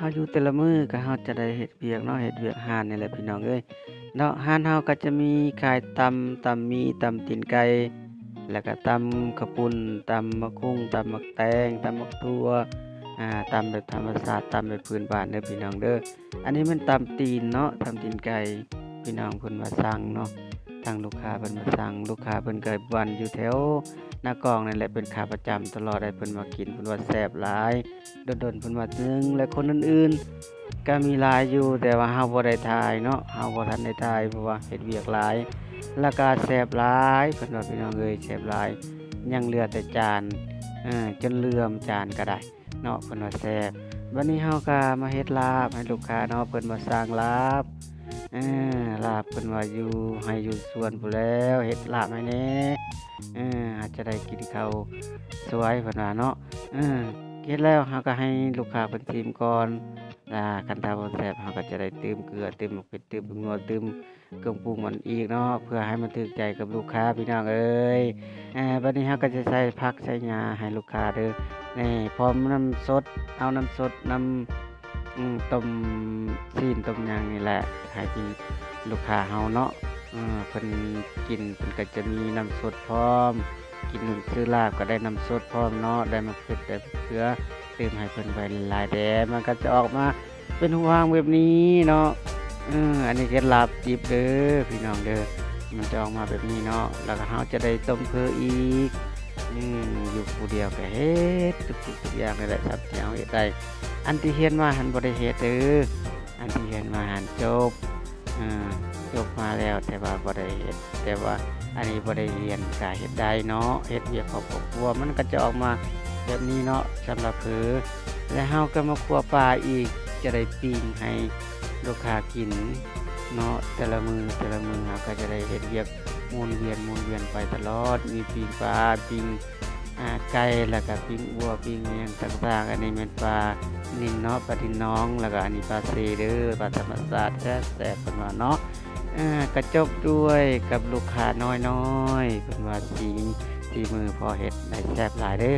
ເຮົາຢູ່ແຕ່ລະມື້ກໍເຮົາຈະໄດ້ເຮັດວຽກເນາະ ເຮັດວຽກຮ້ານນີ້ແຫຼະພີ່ນ້ອງເອີຍເນາະ. ຮ້ານເຮົາກໍຈະມີຂາຍຕຳ ຕຳໝີ່ ຕຳຕີນໄກ່ ແລ້ວກໍຕຳເຂົ້າປຸ້ນ ຕຳໝາກຫຸ່ງ ຕຳໝາກແຕງ ຕຳໝາກຖົ່ວ ອາ ຕຳແບບທຳມະຊາດ ຕຳແບບພື້ນບ້ານເດີພີ່ນ້ອງເດີ. ອັນນີ້ແມ່ນຕຳຕີນເນາະ ຕຳຕີນໄກ່ ພີ່ນ້ອງເພິ່ນມາສັ່ງເນາະ ທາງລູກຄ້າເພິ່ນມາສັ່ງ ລູກຄ້າເພິ່ນກໍບ້ານຢູ່ແຖວນາກອງນັ້ນແຫຼະ ເປັນຂາປະຈຳຕະຫຼອດ ໃຫ້ເພິ່ນມາກິນ ເພິ່ນວ່າແຊບຫຼາຍ ດົນໆເພິ່ນມາເທື່ອໜຶ່ງ ແລະຄົນອື່ນໆກໍມີຫຼາຍຢູ່ ແຕ່ວ່າເຮົາບໍ່ໄດ້ຖ່າຍເນາະ ເຮົາບໍ່ທັນໄດ້ຖ່າຍ ເພາະວ່າເຮັດວຽກຫຼາຍ ແລ້ວກໍແຊບຫຼາຍ ເພິ່ນວ່າພີ່ນ້ອງເອີຍ ແຊບຫຼາຍ ຍັງເຫຼືອແຕ່ຈານ ເອີ ຈົນເຫຼືອມຈານກໍໄດ້ ເນາະ ເພິ່ນວ່າແຊບ. ບັດນີ້ເຮົາກໍມາເຮັດລາບໃຫ້ລູກຄ້າເນາະ ເພິ່ນວ່າສັ່ງລາບ ເອີ ລາບເພິ່ນວ່າຢູ່ໄຮ່ຢູ່ສວນພຸ້ນແລ້ວ ເຮັດລາບໃຫ້ແດ່ ເອີ ເຮົາຈະໄດ້ກິນເຂົ້າສວຍ ເພິ່ນວ່າເນາະ. ເອີ ເຮັດແລ້ວເຮົາກໍໃຫ້ລູກຄ້າເພິ່ນຊີມກ່ອນ ລະຄັນຖ້າບໍ່ແຊບ ເຮົາກໍຈະໄດ້ຕື່ມເກືອ ຕື່ມໝາກເຜັດ ຕື່ມຜົງນົວ ຕື່ມ ເຄື່ອງປຸງມັນອີກເນາະ ເພື່ອໃຫ້ມັນຖືກໃຈກັບລູກຄ້າພີ່ນ້ອງເອີຍ. ເອີ ບັດນີ້ເຮົາກໍຈະໃສ່ຜັກໃສ່ຫຍ້າໃຫ້ລູກຄ້າເດີ ນີ້ ພ້ອມນ້ຳສົດ ເອົານ້ຳສົດ ນ້ຳ ອືມ ຕົ້ມຊີ້ນຕົ້ມຫຍັງນີ້ແຫຼະ ໃຫ້ກິນລູກຄ້າເຮົາເນາະ ເອີ ເພິ່ນກິນ ເພິ່ນກໍຈະມີນ້ຳສົດພ້ອມ ກິນ ຊື້ລາບກໍໄດ້ນ້ຳສົດພ້ອມເນາະ ໄດ້ໝາກເຜັດ ໄດ້ເກືອ ຕື່ມໃຫ້ເພິ່ນໄປຫຼາຍໆແດ່ ມັນກໍຈະອອກມາ ເປັນຮູບຮ່າງແບບນີ້ເນາະ ເອີ ອັນນີ້ເຮັດລາບດິບເດີພີ່ນ້ອງເດີ ມັນຈະອອກມາແບບນີ້ເນາະ ແລ້ວກໍເຮົາຈະໄດ້ຕົ້ມເຝີອີກ ອືມ ຢູ່ຜູ້ດຽວກໍເຮັດທຸກສິ່ງທຸກຢ່າງນີ້ແຫຼະ ສ່ຳທີ່ເຮົາເຮັດໄດ້ ອັນທີ່ຮຽນມາຫັ້ນບໍ່ໄດ້ເຮັດເດີ ອັນທີ່ຮຽນມາຫັ້ນຈົບ ເອີ ຈົບມາແລ້ວ ແຕ່ວ່າບໍ່ໄດ້ເຮັດ ແຕ່ວ່າອັນນີ້ບໍ່ໄດ້ຮຽນກໍເຮັດໄດ້ເນາະ ເຮັດວຽກຂອງຄອບຄົວ ມັນກໍຈະອອກມາແບບນີ້ເນາະ ສຳລັບເຝີ ແລະເຮົາກໍມາຂົ້ວປາອີກ ຈະໄດ້ປີ້ງໃຫ້ລູກຄ້າກິນເນາະ ແຕ່ລະມື້ ແຕ່ລະມື້ເຮົາກໍຈະໄດ້ເຮັດວຽກໝູນວຽນ ໝູນວຽນໄປຕະຫຼອດ ມີປີ້ງປາ ປີ້ງ ອາ ໄກ່ ແລ້ວກໍປີ້ງອົ່ວ ປີ້ງຫຍັງຕ່າງໆ ອັນນີ້ແມ່ນປານິນເນາະ ປານິນໜອງ ແລ້ວກໍອັນນີ້ປາເຊເດີ ປາທຳມະຊາດ ແຊບໆ ເພິ່ນວ່າເນາະ. ອາ ກະຈົບດ້ວຍກັບລູກຄ້ານ້ອຍໆ ເພິ່ນວ່າສີ ສີມືພໍ່ເຮັດໄດ້ແຊບຫຼາຍເດີ